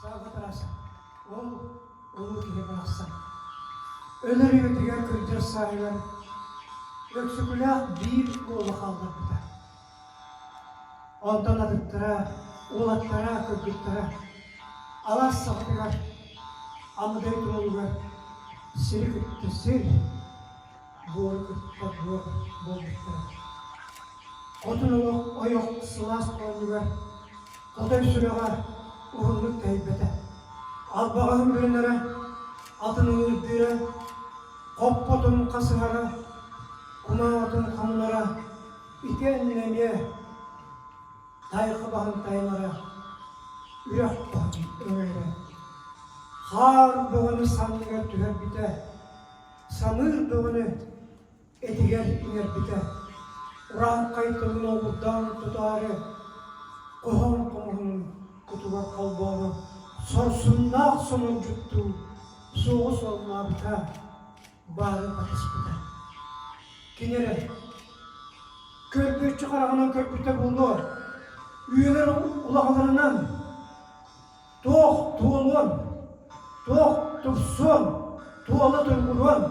Савва Тарасов, ол улуу киһи барахсан. Өлөр үйэтигэр кырдьар сааһыгар Өксөкүлээх биир уолу хаалларбыта. Онтон атыттара, уолаттара, кыргыттара алаас саҕатыгар, Амыдай тумулугар сири кытта сир, буору кытта буор буолбуттара. Хотун олох ойох сылаас хоонньугар хотой сүрэҕэ уһуннук тэһийбэтэ. Албаҕаһын бүрүнэрэ, атын ыҥыырдыыра, хоппотун хасыһара, кумааҕытын хомунара итиэннэ эмиэ тайҕа баһын тайанара, үрэх баһын өҥөйөрө. Хаар бөҕөнү санныгар түһэрбитэ, самыыр бөҕөнү этигэр иҥэрбитэ, урааҥхай тылын олбурдаан тутаары, хоһоон хомуһунун кутугар холбоору сорсуннаах сонордьуттуу суоҕу суоллаабыта, баары батыспыта. Кини эрэ көрбүөччү хараҕынан көрбүтэ буолуо, үйэлэр улаҕаларынан Туох туолуон, туох тупсуон, туола туйгуруон,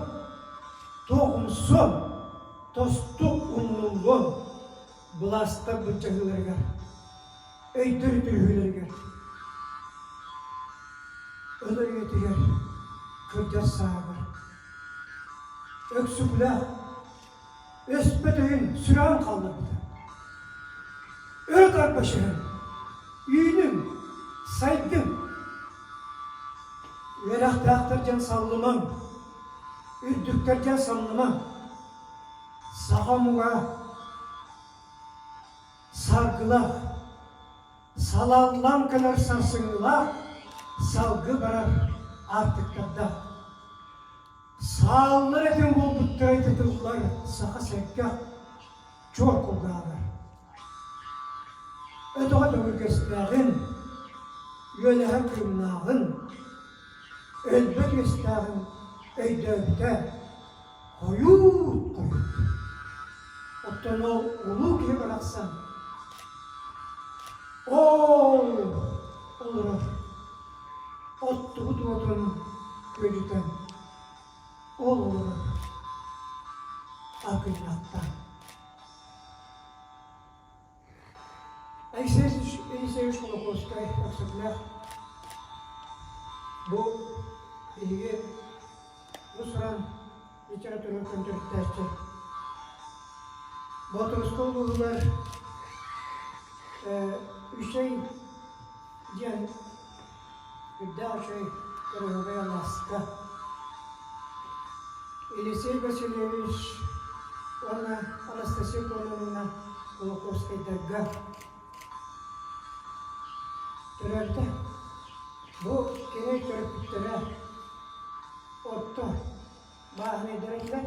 туох умсуон, тосту умнуллуон былаастар былдьаһыыларыгар, өйдөр үтүрүһүүлэригэр, өлөр үйэтигэр, кырдьар сааһыгар Өксөкүлээх өспөт өйүн сүрэҕин хаалларбыта. Өрө тарбашыһын, үүнүҥ, сайдыҥ. Үөрэхтээхтэр дьон саллымаҥ, үрдүктэр дьон самнымаҥ. Саха омуга саргылаах, салаллан кэлэр сарсыҥҥылаах, салгы барар аартыктардаах. Сааллар этин буолбуттара ититиллэр саха сэргэх чуор кулгааҕар. Өтөҕө төҥүргэстээҕин, үөлэһэ кыымнааҕын, өлбөт үөстээҕин өйдөөбүтэ хойуут хойут. Оттон ол улуу киһи барахсан ол олорор оттубут уотун күөдьүтэн ол олорор аргыйбаттар. Алексей Елисеевич Кулаковскай Өксөкүлээх бу биһиги уус-уран литература көнтөрүктээччи Боотуруску улууһугар Үчэй диэн үрдээх үчүгэй кыраһыабай алааска Елисей Васильевич уонна Анастасия Кононовна Кулаковскайдарга төрөөбүтэ. Бу кини төрөппүттэрэ орто бааһынайдар этилэр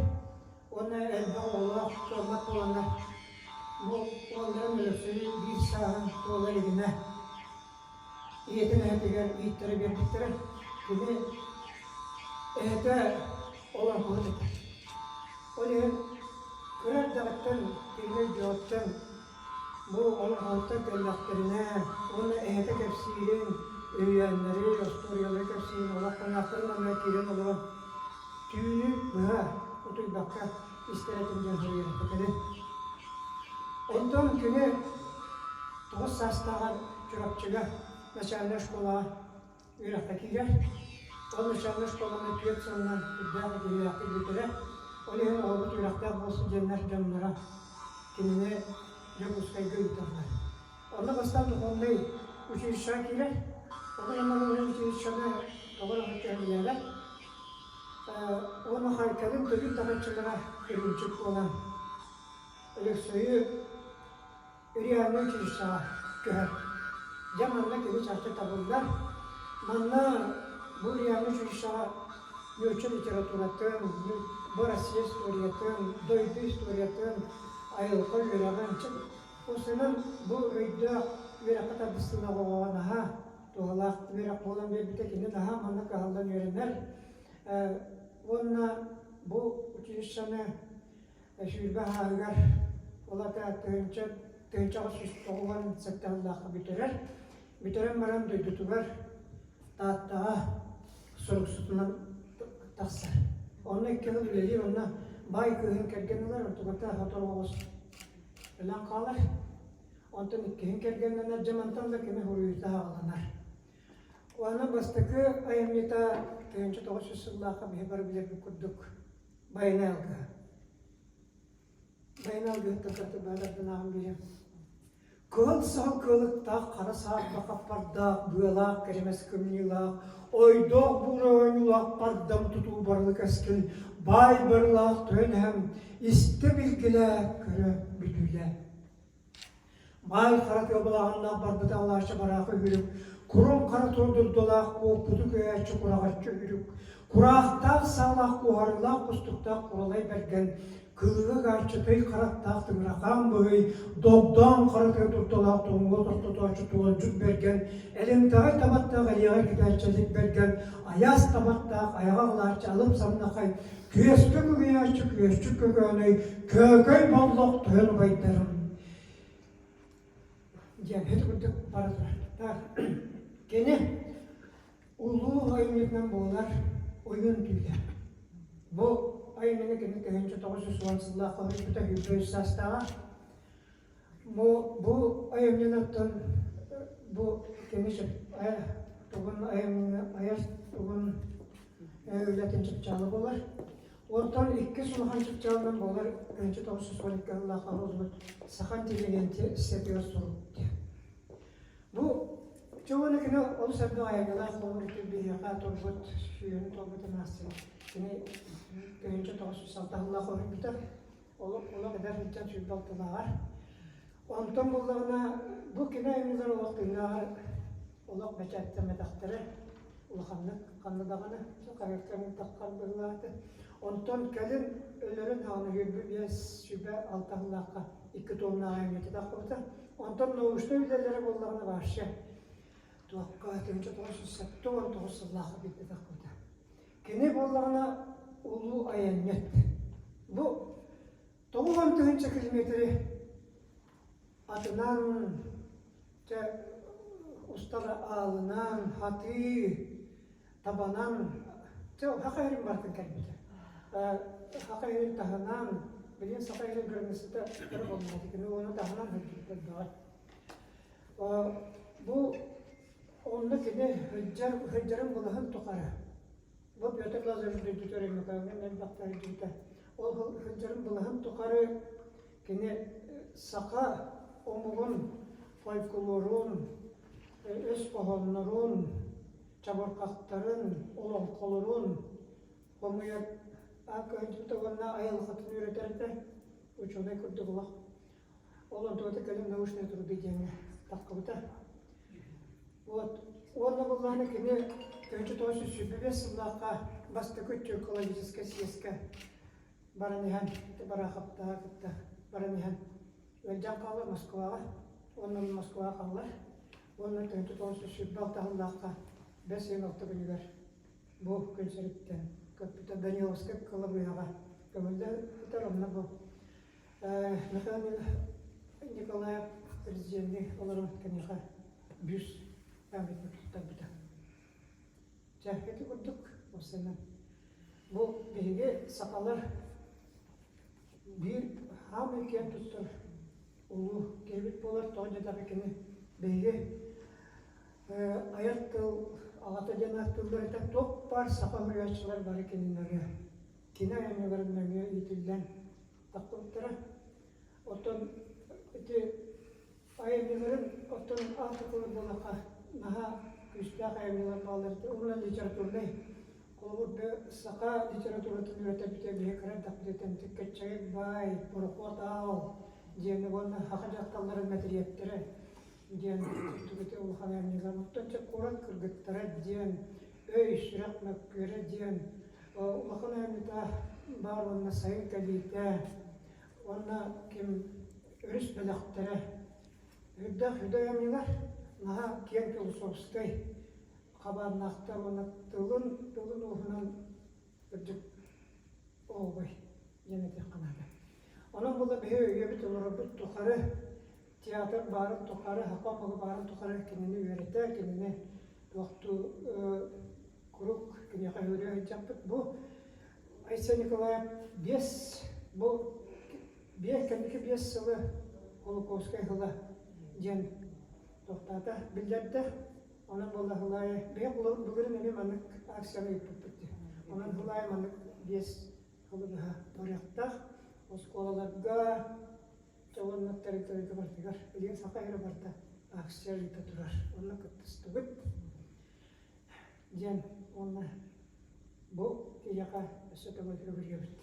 уонна элбэх оҕолоох кыаммат буоланнар бу уолларын Өлөксөйү биир сааһын туола илигинэ ийэтин эһэтигэр ииттэрэ биэрбиттэрэ. Кини эһэтэ олоҥхоһут этэ. Ол иһин кыра эрдэҕиттэн кини өйдөөҕүттэн бу олоҥхоһуттар кэллэхтэринэ уонна эһэтэ кэпсиирин, үһүйээннэри, остуоруйалары кэпсиирин олох ханаахтарын анныгар киирэн олорон түүнү быһа утуйбакка истэр этим диэн суруйар этэ кэлин. Онтон кини 9 саастааҕар Чурапчыга начальнай школаҕа үөрэххэ киирэр. Ол начальнай школаны түөрт сылынан үрдээх идиһилээхтик бүтэрэр. Ол иһин оҕобут үөрэхтээх буолсун диэннэр дьонноро кинини Дьокуускайга ыыталлар. Онно бастаан духовнай училищеҕа киирэр. Ол гынан баран училищены тоҕо эрэ соччо сөбүлээбэт. Уонна кэлин төрүүр даҕаччылара кырыымчык буолан Өлөксөйү реальнай училищеҕа көһөр. Дьэ манна кини чахчы табыллар. Манна бу реальнай училищеҕа нуучча литературатын, бу Россия историятын, дойду историятын, айылҕа үөрэҕин, Усунан бу өйдөөх үөрэххэ тардыстыылаах оҕоҕо наһаа туһалаах үөрэх буолан биэрбитэ. Кини наһаа манна кыһаллан үөрэнэр. Уонна бу училищены 20 ааһыгар ол ата 1997 сыллаахха бүтэрэр. Бүтэрэн баран дойдутугар. Тааттаҕа суруксутунан тахсар. Онно икки сыл үлэлиир, онно баай кыыһын кэргэн ылар, онтуката сотору оҕус өлөн хаалар. Онтон иккиһин кэргэннэнэр, дьэ мантан да кини суруйуута саҕаланар. Уонна бастакы айымньыта 1900 сыллаахха биһи бары билэрбит курдук Байанай алгыһа. Байанай алгыһыттан кытта баҕарбын биэриэм. Кыһыл саһыл кыалыктаах, хара саарба хаппардаах, быалаах кэрэмэс кымньыылаах, ойдоох буура оонньуулаах бардам тутуу барылы кэскил, баай барылаах тойон эһэм, истэ билгилээ, көрө бүдүүлээ. Баай хара тыа балаҕаннаах барбыта алааччы бараахы үһүрүк, курум хара тур дурдалаах куоппуту көйөөччү кураҕаччы үһүрүк, кураахтаах саалаах куоһарыылаах кустуктаах куралай бэргэн, кылыыга гааччы тый харахтаах тыҥырахаан быһый, догдоон хара тыа дурдалаах тоҥуга тохтотооччу туолдьут бэргэн, элэмтэҕэй табаттаах элиэҕэр китээччилик бэргэн, айаас табаттаах айаҕа аҕылааччы алып самнахай, күөскэ күгүйээччи күөсчүк көкөөнөй, көөкөй боллох тойон убайдарым диэн ити курдук бара турар. Кини улуу айымньытынан буолар Ойуун түүлэ. Бу айымньыны кини 1910 сыллаах хоһуйбута 23 саастааҕа. Бу, бу айымньыны бу кини тугун айымньыны айар тугун үлэтин чыпчаала буолар. Онтон иккис улахан чыпчаалынан буолар 1912 сыллаах оһолбут Саха интеллигенция сурук диэн. Бу чугуна кини олус элбэх айымньылаах буолар биһиэхэ турбут сүүһүн туолбут эмээхсин кини 1906 сыллаах оһойбута. Олох олох эдэр сылдьан 26-лааҕар. Онтон буллаҕына бу кини айымньылар олох тыыннааҕар олох бэчээттэммэтэхтэрэ улаханнык ханна даҕаны хаһыакка таххар быһыылаата. Онтон кэлин өлөрөн хаҕына 25 сүбэ алта сыллаахха икки туомнаах айымньыта таххыбыта. Онтон научнай үлэлэрэ буоллаҕына вообще туохха 1979 сыллаахха биирдэ таххыбыта. Кини буоллаҕына улуу айанньыт. Бу 90 тыһыынча километри атынан, чэ, устар аалынан, хатыы, табанан, чэ, Саха сирин барытын кэлбитэ. Саха сирин таһынан, билигин Саха сирин границата кыра буоллаҕа, кини ону таһынан сылдьыбыт элбэҕэ. Бу онно кини сылдьар, сылдьарын былаһын тухары Бу Петр Лазаревич дойдутугар Өймөкөөҥҥө элбэхтэ сылдьыбыта. Ол сылдьарын былаһын тухары кини саха омугун фольклорун, өс хоһооннорун, чабырҕахтарын, олоҥхолорун хомуйар аакка уонна айылҕатын үөрэтэр этэ. Учуонай курдук олох. Ол онтугата кэлин научные труды диэҥҥэ таххыбыта. Вот. Уонна буллаҕына кини 1925 сыллаахха бастакы тюркологическай съезкэ баран иһэн, ити Бараховтааҕы кытта баран иһэн ыалдьан хаалар Москваҕа. Уонна Москваҕа хаалар. Уонна 1926 сыллаахха бэс ыйын алта күнүгэр бу күн сириттэн көппүтэ Даниловскай кылабыыһаҕа көмүллэ сытар. Онно бу Михаил Николаев президенни олорон киниэхэ бүүс памятник туттарбыта. Чэ, ити курдук уопсайынан. Бу биһиги сахалар биир хаамай киэн туттар улуу киһибит буолар. Тоҕо диэтэххэ кини биһиги айар тыл аҕата диэн ааттыыллар этэ. Туох баар саха суруйааччылар бары кинилэри кини айымньыларын нөҥүө иитиллэн тахсыбыттара. Оттон ити айымньыларын оттон аатыкылар буоллахха наһаа күүстээх айымньылар бааллар. Уонна литературнай холобур саха литературатын үөрэтэрбитэ биһи кыра эрдэхпититтэн Кэччэгэй баай, Борохуот аал диэн уонна саха дьахталларын мэтириэттэрэ диэн курдук улахан айымньылар. Оттон чэ куорат кыргыттара диэн, өй, сүрэх мөккүөрэ диэн улахан айымньыта баар уонна сайын кэлиитэ уонна ким өрүс бэлэхтэрэ үрдээх үдэ айымньылар наһаа киэҥ философскай хабааннаахтар уонна тылын тылын ууһунан үрдүк оҕобой диэн этиэххэ наада. Онон була биһи өйөбүт олорорбут тухары театр баарын тухары, саха омуга баарын тухары кинини үөрэтэ, кинини туохтуу сылдьаппыт. Бу Айсен Николаев биэс бу биэс кэнники 5 сылы Кулаковскай сыла диэн тохтоото, биллэрдэ. Онон буолла сыл аайы бэйэ былырын эмиэ маннык акцияны ыыппыппыт дии. Онон сыл аайы маннык 5 сылы быһа барыахтаах. Оскуолаларга, уонна тэрилтэлэргэ барытыгар билигин Саха сирэ барыта акция ыыта турар. Онно кыттыстыбыт диэн уонна бу киһиэхэ өссө төгүл үгүрүйэбит.